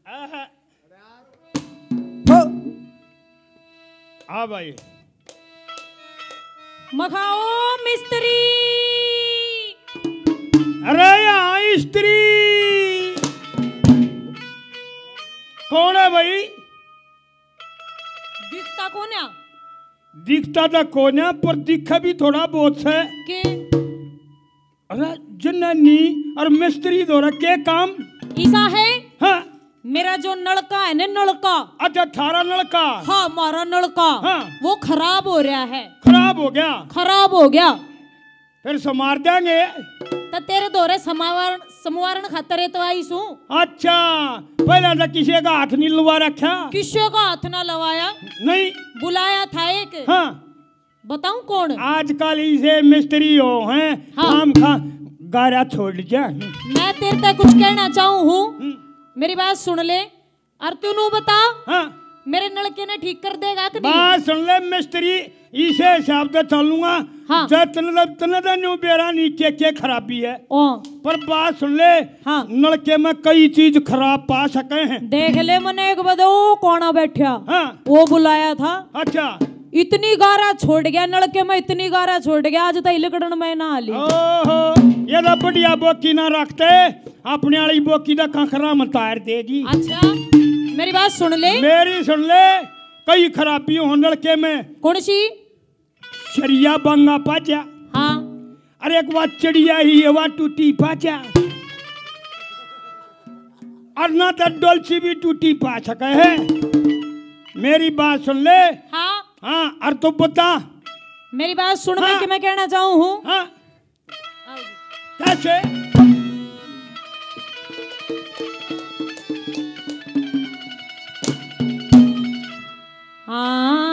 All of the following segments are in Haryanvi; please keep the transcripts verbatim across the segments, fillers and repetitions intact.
आहा। आ भाई। मखाओ मिस्त्री। अरे यहाँ स्त्री। कौन है भाई? दिखता कोन्या। दिखता तो कोन्या, पर दिखे भी थोड़ा बहुत से। के? अरे जनानी और मिस्त्री धोरा के काम? ईसा है। हाँ। मेरा जो नलका है ना, नलका। अच्छा, थारा नलका। हाँ, हमारा नलका। हाँ। वो खराब हो रहा है। खराब हो गया? खराब हो गया। फिर संवार देंगे। तो तेरे धोरे समावर-, संवारण खातर तो आई सूं। अच्छा, पहले तो किसी का हाथ नहीं लवा रखा? किसी का हाथ ना लवाया। नहीं। बुलाया था एक। हाँ। बताऊं कौन? आजकल इसे मिस्त्री हो हैं, हाँ। काम खा गारा छोड़ जा। मैं तेरे तक कुछ कहना चाहूं हूँ, हम्म। मेरी बात सुन ले। और तू नू बता, हाँ। मेरे नलके ने ठीक कर देगा कि नहीं? बात सुन ले मिस्त्री, इसे हिसाब से चलूंगा। हाँ। जब तने, तने तो न्यू बेरा नहीं के, के खराबी है। ओ। पर बात सुन ले, हाँ। नलके में कई चीज खराब पा सके हैं। देख ले, मने एक बदे वो कौन बैठा, हाँ। वो बुलाया था। अच्छा। इतनी गारा छोड़ गया नलके में, इतनी गारा छोड़ गया, आज तक लिकड़न में ना आ ली। ओहो, ये तो बढ़िया बोकी ना रखते, अपने वाली बोकी तो खखरा में तार देगी। अच्छा, मेरी बात सुन ले। मेरी सुन ले, कई खराबी हो नलके में। कौन सी? सरिया बांगा पाचा। हाँ। अरे एक बार चिड़िया ही, ये बार टूटी पाचा। और ना तो डोलची भी टूटी पा सके है। मेरी बात सुन ले। हाँ। हाँ, और तू बता। मेरी बात सुन, मैं हाँ। कि मैं कहना चाहूँ हूँ। हाँ। आओ जी। कैसे? हाँ।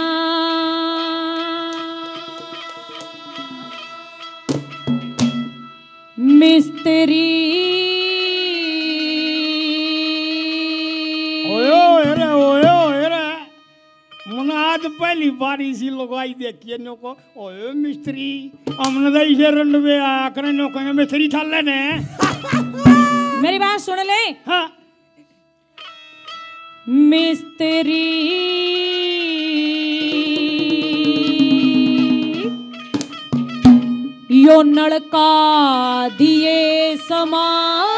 मिस्त्री। OYO, array, OYO, array. मने आज पहली बार इसी लुगाई देखी है, न्यो को, "ओए मिस्त्री।" हमने तो इसे रंडवे आया करें, न्यो कहेंगे, "मिस्त्री ठाले ने।" मेरी बात सुन ले। हाँ। मिस्त्री, यो नलका दिए समान।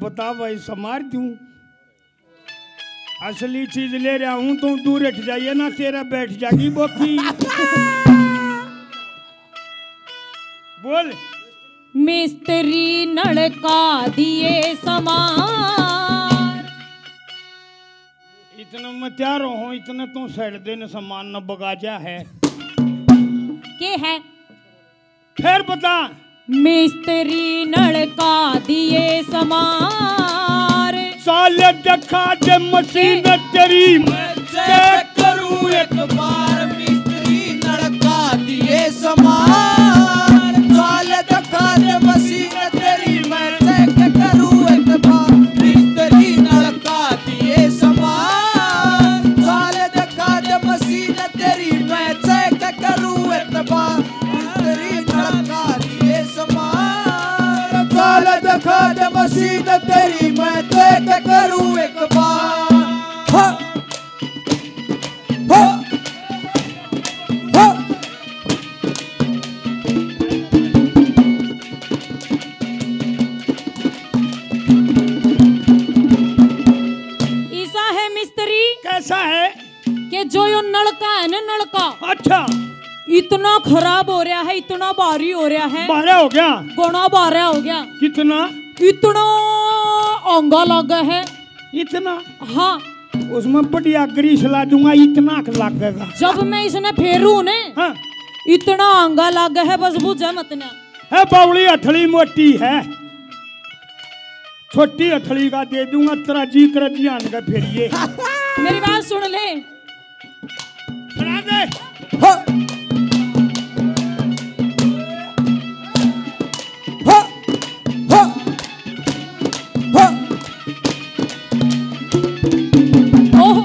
बता भाई, समार दूं? असली चीज ले रहा हूं, तो दूर हट जाइए ना, तेरा बैठ जागी बोकी। बोल। मिस्त्री नलका दिए समान। इतना मैं तैयार हो, इतने तू सड़ देने समान न बगाजा है। के है? फिर बता। मिस्त्री नलका दिए समार। चाल दिखा दे मशीन तेरी, मैं चेक करूं एक बार। मिस्त्री नलका दिए समार। चाल दिखा दे मशीन तेरी, मैं चेक करूं एक बार। मिस्त्री नलका दिए समार। चाल दिखा दे मशीन तेरी, मैं चेक करूं एक बार। मिस्त्री नलका दिए समार। चाल दिखा दे मशीन तेरी, मैं चेक करूं एक बार। हाँ। हाँ। हाँ। ईसा है मिस्त्री। कैसा है? के जो यो नलका है ना, नलका। अच्छा। इतना खराब हो रहा है, इतना भारी हो रहा है। भारा हो गया? घणा भारा हो गया। कितना? इतना आंगा लागे है। इतना? हाँ। उसमें बढ़िया ग्रीस ला दूंगा, इतना क लागेगा। जब मैं इसने फेरूं ने, हाँ। इतना आंगा लागे है, बस बुझे मत ना। है बावली हथली मोटी है, छोटी हथली का दे दूंगा, तेरा जी कर जी आन के फेरिए। मेरी बात सुन ले। सुना दे। हो। हो। हो। हो। ओह।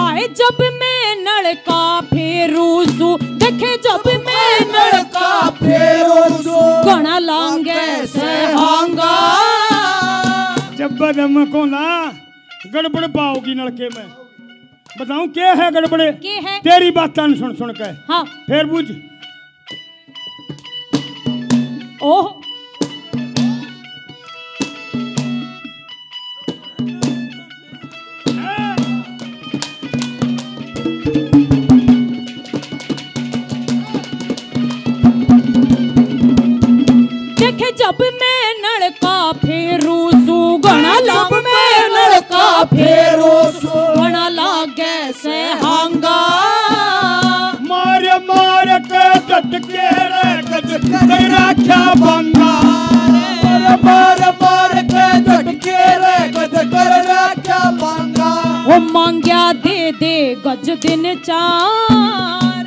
आए जब मैं नल का फेरू सू, देखे जब मैं नलका फेरू सू, घणा लांगे से हांगा। जब मैं कहूँ ना, गड़बड़ पाओगी नलके में। बताऊं क्या है गड़बड़े? के है? तेरी बातां सुन सुन के। हाँ। फिर बुझ। ओह। देखे जब मैं नलका फेरू सू, घणा जब लाग मैं नलका फेरू सू, घणा लागे से हांगा। मार मार के झटके रे गज कर राख्या बांगा। मार मार मार के झटके रे गज कर राख्या बांगा। ओ मांग्या दे दे गज दिन चार।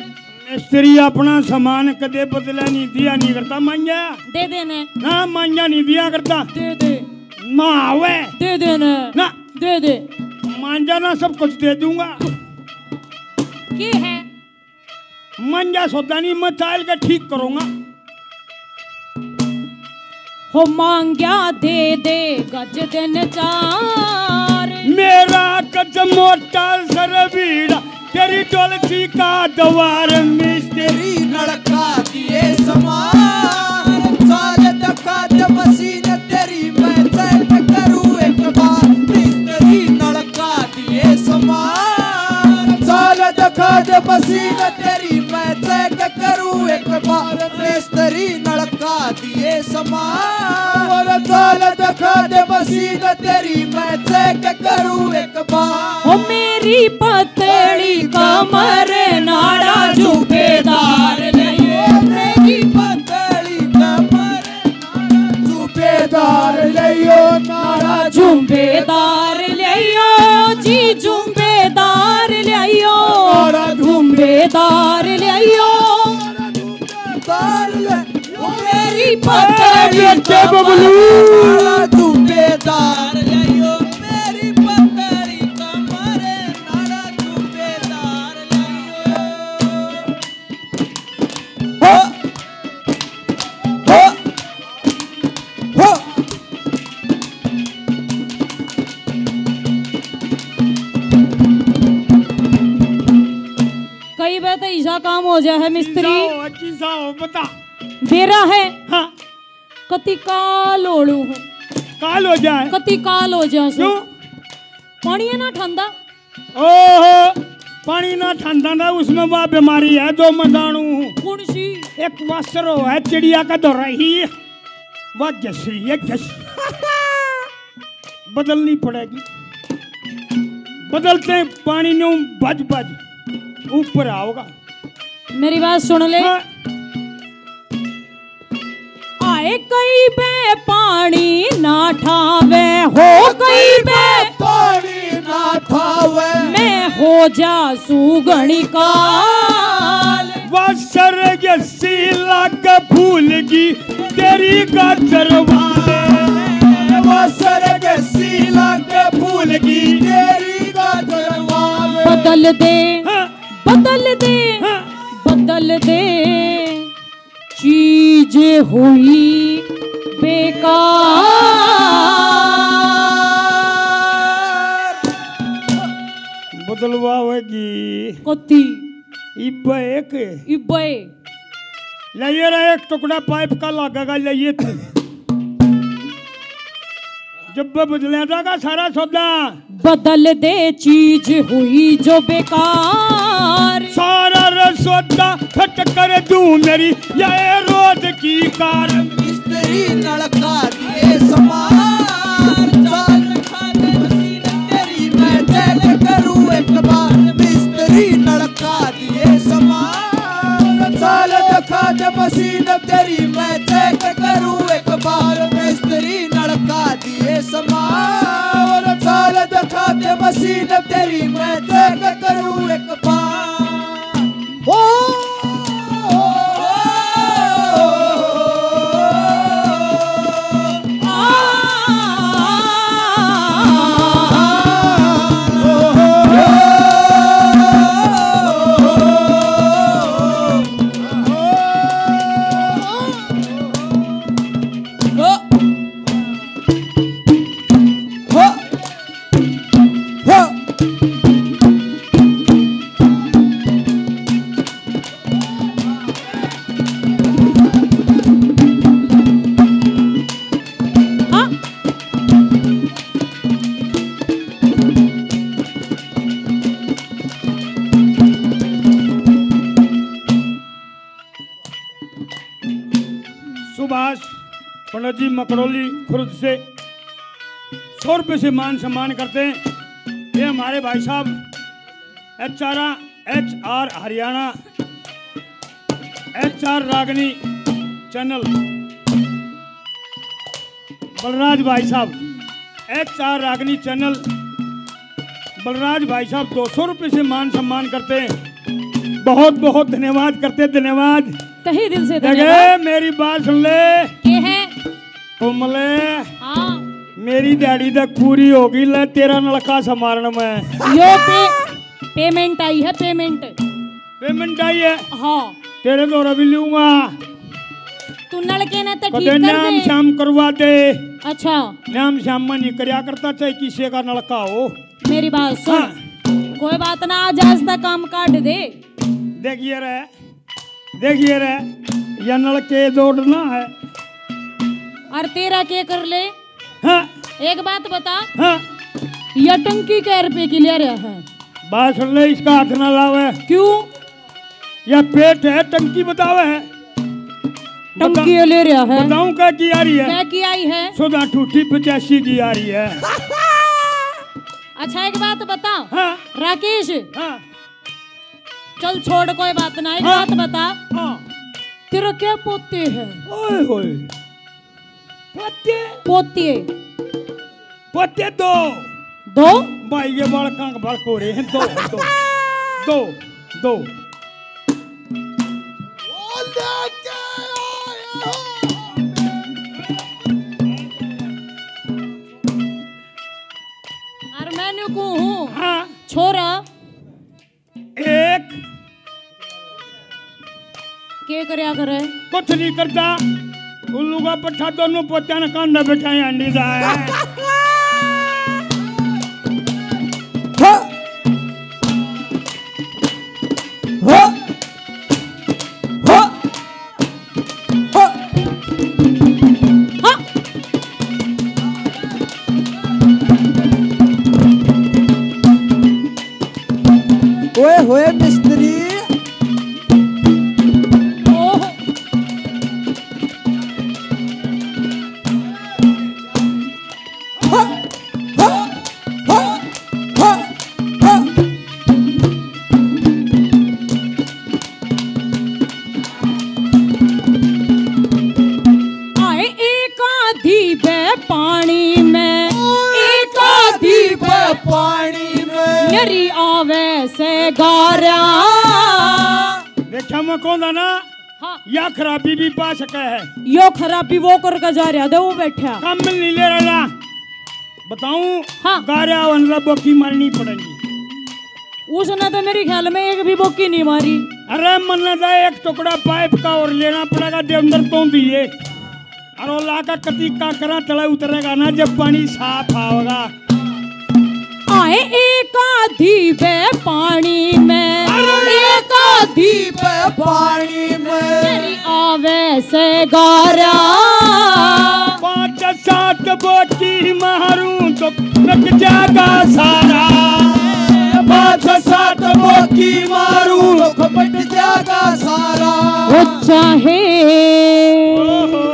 मिस्त्री अपना सामान कदे बदला नहीं दिया नहीं करता मांग्या। दे दे ने। ना मांग्या नहीं दिया करता। दे दे। ना आवे। दे दे ने। ना। दे दे। मांजा ना सब कुछ दे दूंगा। के है? मांजा सौदा नहीं, मैं चाल के ठीक करूंगा। हो मांग्या दे दे गज दिन चार। मेरा गज मोटा सर भीड़ा, तेरी डोलची का द्वार मिस्त्री। तेरी नलका दिए समान, चाल दिखा दे मशीन तेरी, मैं चेक करूँ एक बार। मिस्त्री नलका दिए समान, चाल दिखा दे मशीन तेरी, मैं चेक करूँ एक बार। मिस्त्री नलका दिए समान, और चाल दिखा दे मशीन तेरी, मैं चेक करूँ एक बार। ओ मेरी पतली कमर नाड़ा झूठेदार नहीं। ओ मेरी पतली कमर नाड़ा झूठेदार लियो, नाड़ा झूठेदार लियो जी, झूठेदार लियो, नाड़ा झूठेदार लियो। तार ले, ओ मेरी पतली ए, बेटे कमर बबलू। नाड़ा झूठेदार लियो, मेरी पतली कमर नाड़ा झूठेदार लियो। हो, हो, हो। कई बार तो ऐसा काम हो जाए है मिस्त्री। किसा हो, किसा हो, बता। बेरा है। हाँ। कति काल होलू हूँ। काल हो जाए। कति काल हो जाए सो। क्यों? पानी है ना ठंडा। ओहो, पानी ना ठंडा ना, उसमें वह बीमारी है जो मैं जानू हूँ। कौन सी? एक वासर हो है चिड़िया का धोरा ही, वह घसी, ये घस। बदलनी पड़ेगी। बदलते पानी न्यू भज भज ऊपर आओगा। मेरी बात सुन ले। हाँ। आए कई बे पानी ना ठावे, हो कई बे पानी ना ठावे। मैं हो जा सूगणी काल। वासर गसी लाग भूलगी तेरी गाजर वाले। वासर गसी लाग भूलगी तेरी गाजर वाले। बदल दे, हाँ। बदल दे, हाँ। बदल दे। चीज हुई बेकार। बदलवावेगी। कती? इब्बे एक। इब्बे। ले ये रहा एक टुकड़ा पाइप का लागेगा, ले ये तू। जब बदलिया जागा सारा सौदा। बदल दे चीज हुई जो बेकार। सारा रे सौदा खट कर दूं मेरी ये रोज की कार। मिस्त्री नलका दिए समान, चाल खा दे मशीन तेरी मैं चेक करूं एक बार। मिस्त्री नलका दिए समान, चाल दिखा दे मशीन तेरी मैं चेक करूं एक बार। मिस्त्री नलका दिए समान, चाल दिखा दे मशीन तेरी मैं चेक करूं एक बार। ओ, ओ, ओ, आज पंडित जी मकरौली खुर्द से सौ रुपये से मान सम्मान करते हैं। ये हमारे भाई साहब H R, H R Haryana, H R Ragni channel, Balraj भाई साहब, H R Ragni channel, Balraj भाई साहब दो सौ रुपये से मान सम्मान करते हैं। बहुत बहुत धन्यवाद करते, धन्यवाद। तहे दिल से देखे, धन्यवाद। मेरी बात सुन ले। के है? कोमले, हाँ। मेरी दिहाड़ी तक पूरी होगी, ले तेरा नलका संभालने में। यो पे, पेमेंट आई है, पेमेंट। पेमेंट आई है? हाँ। तेरे द्वारा भी लूंगा। तू नलके ने तो ठीक कदे कर न्याम दे। श्याम करवा दे। अच्छा। न्याम श्याम में नहीं करया करता, चाहे किसी का नलका हो। मेरी बात सुन। हाँ। कोई बात ना, आज आज तक काम काट दे। देखिए रे, देखिए रे, या नलके जोड़ना है। और तेरा के कर ले? हाँ। एक बात बता। हाँ। या टंकी कै रुपए की ले रहा है? बात सुन ले, इसका हाथ ना लावे। क्यों? या पेट है, टंकी बतावे है। टंकी बता-, ये ले रहा है। बताऊं क्या की आ रही है? क्या की आई है? सुधा ठूठी पचासी की आ रही है। अच्छा, एक बात बता। हाँ। राकेश। हाँ। चल छोड़, कोई बात ना, एक हाँ। बात बता। हाँ। तेरा क्या पोते हैं? ओए होए। पोते? पोते। पोते दो। दो? भाई, ये बालकां के बालक हो रहे हैं, दो, दो। दो, दो। और मैंने को हूँ, हाँ। छोरा। एक। के करया करे? कुछ नहीं करता। उल्लू का पट्ठा दोनों पोत्या ने कांधा बैठा है, अंडी दा है। हाँ। हाँ। हाँ। हाँ। ओए होए मिस्त्री। ओह। आए एक आधी बे पानी में, एक आधी बे पानी में। मेरी आवे से गारा। देखा मैं कौन था ना? हाँ। या खराबी भी पा सके है। यो खराबी वो करके जा रहा, दे वो बैठा। काम में नहीं ले रहा। बताऊं? हाँ। गारा वनला बोकी मारनी पड़ेगी। उसने तो मेरे ख्याल में एक भी बोकी नहीं मारी। अरे मन्ने तो एक टुकड़ा पाइप का और लेना पड़ेगा, दे अंदर तो दिए। अरे लाका कती का करा तले उतरेगा ना, जब पानी साफ आओगा। आए एक आधी बे पानी में, अरे एक आधी बे पानी में। तेरी आवे से गारा। पाँच सात बोकी मारूं तो मिट जाएगा सारा। पाँच सात बोकी मारूं तो मिट जाएगा सारा। ओ चाहे, ओहो।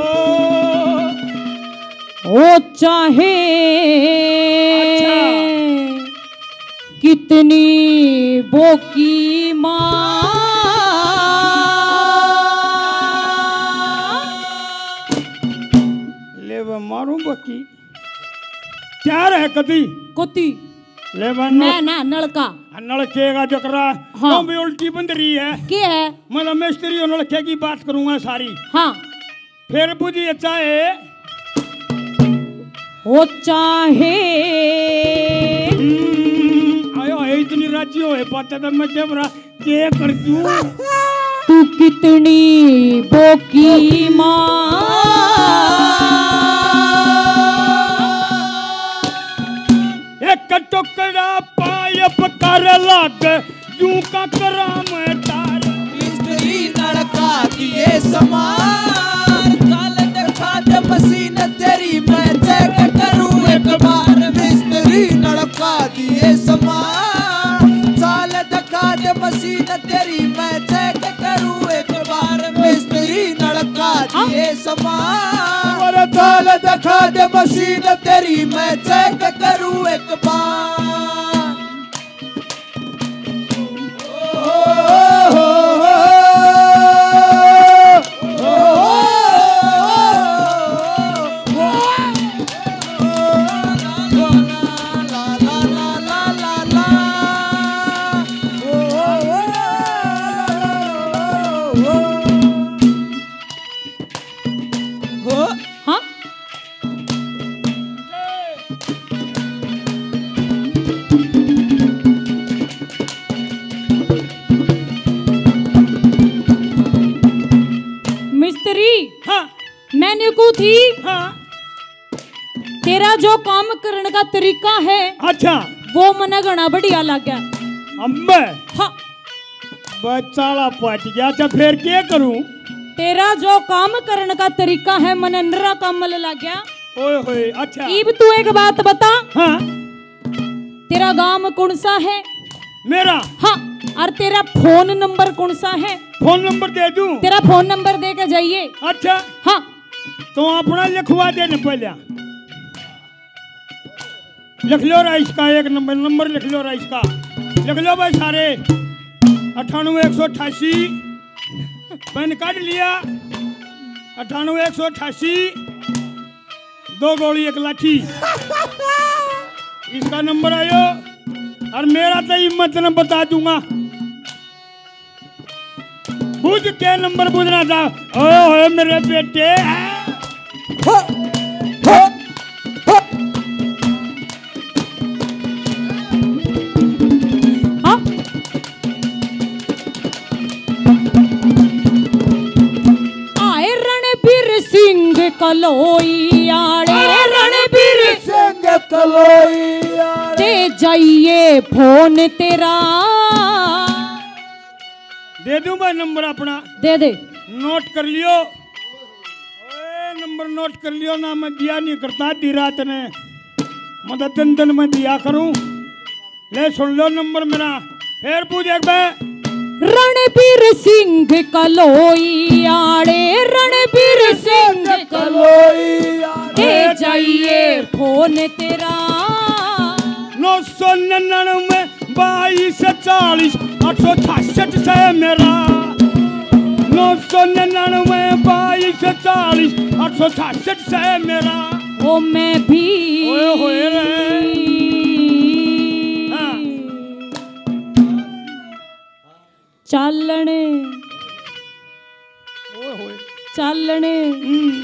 ओ चाहे अच्छा। कितनी बोकी मार। ले बे मारूं बोकी। तैयार है कदी? कोती। ले बे ना, ना, नलका। नलके का जकरा। हाँ। तो भी उल्टी बंद रही है। के है? मतलब मिस्त्री और नलके की बात करूंगा सारी। हाँ। फिर बुझिए चाहे। ओ चाहे। हम्म, आयो है इतनी राजी होए पाते तो मैं क्या बरा, क्या कर दूं? तू कितनी बोकी माँ। एक टुकड़ा पाइप कर लाग जू का कराम तार। मिस्त्री नलका दिए समार, चाल दिखा दे मशीन तेरी, मैं चेक करूं एक बार। मिस्त्री नलका दिए समार, चाल दिखा दे मशीन तेरी, मैं चेक करूं एक बार। मिस्त्री नलका दिए समान। और चाल दिखा दे मशीन तेरी, मैं चेक करूं एक बार। हाँ? मिस्त्री, हाँ। मैंने कू थी, हाँ। तेरा जो काम करण का तरीका है, अच्छा। वो मने घणा बढ़िया लाग्या। अम्बे। हाँ। बचाला पट गया, अच्छा फिर के करूं? तेरा जो काम करण का तरीका है, मने नरा कामल लाग्या। ओए होए, अच्छा। इब तू एक बात बता। हाँ। तेरा गांव कौन सा है? मेरा? हाँ। और तेरा फोन नंबर कौन सा है? फोन नंबर दे दूं? तेरा फोन नंबर दे के जाइए। अच्छा। हाँ। तो अपना लिखवा दे न पहले। लिख लो रा इसका एक नंबर, नंबर लिख लो रा इसका। लिख लो भाई सारे। अट्ठानवे एक सौ अट्ठासी। मैंने काट लिया। अट्ठानवे एक सौ अट्ठासी। दो गोली एक लाठी। इसका नंबर आयो। और मेरा तो हिम्मत न बता दूंगा। बुझ के नंबर बुझना था। ओए होए मेरे बेटे। हो, हो, हो। हाँ। आए रणबीर सिंह कलोई आले, रणबीर सिंह कलोई आले। दे जाइए फोन तेरा। दे दूं भाई नंबर अपना? दे दे। नोट कर लियो। ओए, नंबर नोट कर लियो ना, मैं दिया नहीं करता आधी रात ने, मतलब दिन दिन में दिया करूं। ले सुन लो नंबर मेरा, फिर पूछ एक बार। रणबीर सिंह कलोई आले, रणबीर सिंह कलोई आले। दे जाइए फोन तेरा। नौ सौ निन्यानवे बाईस चालीस आठ सौ छियासठ से मेरा। नौ सौ निन्यानवे बाईस चालीस आठ सौ छियासठ से मेरा। ओ मैं भी ओए होए रे। हाँ। चालण ओए होए। चालण हम्म।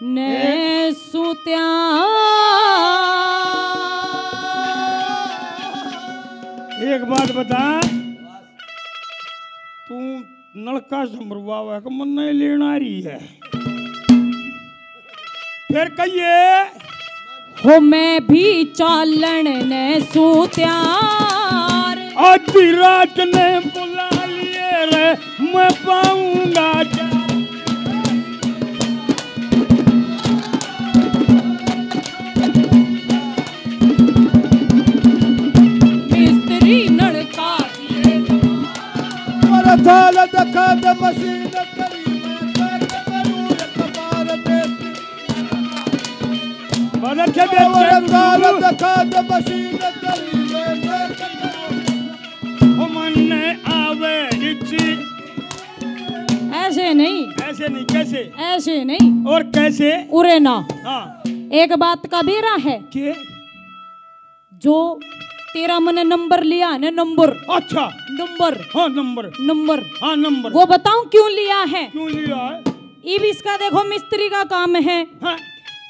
ने ए- सूत्या। एक बात बता, तू नलका से मरवावे कि मन्ने लेना आ रही है? फिर कहिए। हो मैं भी चालण ने सू त्यार। आधी रात ने बुला लिए रे, मैं पाऊंगा क्या? मिस्त्री नलका और थाल दिखा दे मशीन तेरी, मैं चेक करूं एक बार तेरी। बहुत अच्छे, बहुत अच्छे। और थाल दिखा दे मशीन तेरी, मैं चेक करूं। ओ मन्ने आवे हिची। ऐसे नहीं। ऐसे नहीं, कैसे? ऐसे नहीं। और कैसे? उरे ना। हाँ। एक बात का बेरा है। के? जो तेरा मने नंबर लिया है ना, नंबर। अच्छा। नंबर। हाँ, नंबर। नंबर। हाँ, नंबर। वो बताऊं क्यों लिया है? क्यों लिया है? इब इसका देखो, मिस्त्री का काम है। हाँ।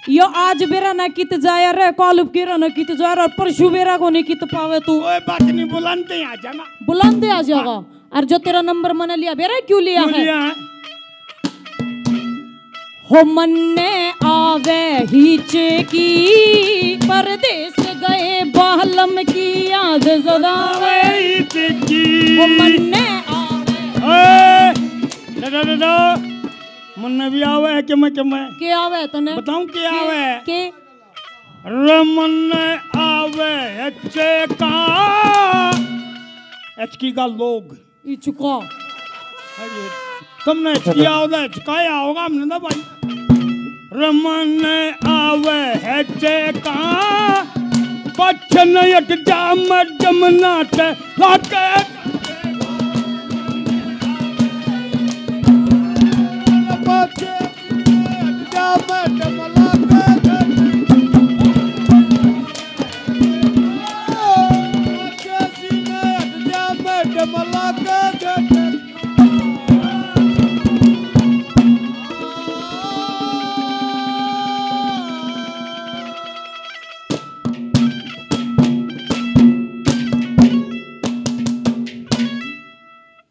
यो आज बेरा ना कित जाया रे, काल बेरा ना कित जाया रे, और परसों बेरा को नहीं कित पावे तू। ओए, बात नहीं, बुलांदे आ जाना। बुलांदे आ जाएगा। हाँ। और जो तेरा नंबर मने लिया, बेरा क्यों लिया क्यों है? लिया है? हो मन्ने आवे हिचकी, परदेस गए बालम की याद सदावे हिचकी। हो मन्ने आवे। ए, दादा, दादा, मन्ने भी आवे है कि मैं, कि मैं? के आवे तने? बताऊं के के, आवे? के? रे मन्ने आवे हिचका, हिचकी का लोग। इचका। अरे, तुमने हिचकिया होगा, हिचकाया होगा हमने ना भाई। रमन आवे है चेका, पछन अट जा मैं जमना ते लाके।